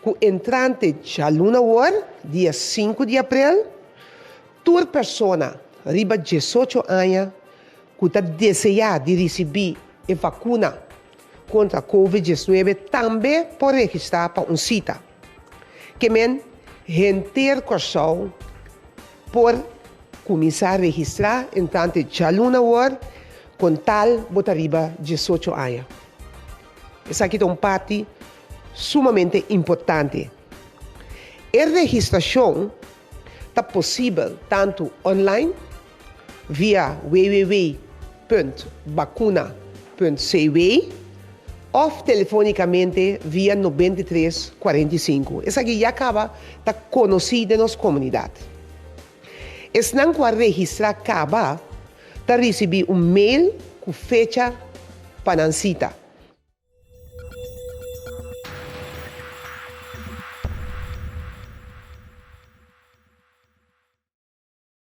Ku entrante djaluna awor, dia 5 di aprel, tur persona riba 18 aña ku ta deseá di risibí e vakuna kontra Covid-19 tambe por registrá pa un sita. Ke men henter Kòrsou por kuminsá registrá entrante djaluna awor kon tal bo ta riba 18 aña. Esaki ta un parti sumamente importante. E registrashon ta posibel tantu online via www.bakuna.cw òf telefónikamente via 93 45. Esaki ya kaba ta konosí den nos komunidat. Esnan ku a registrá kaba ta risibí un mail ku fecha pa nan sita.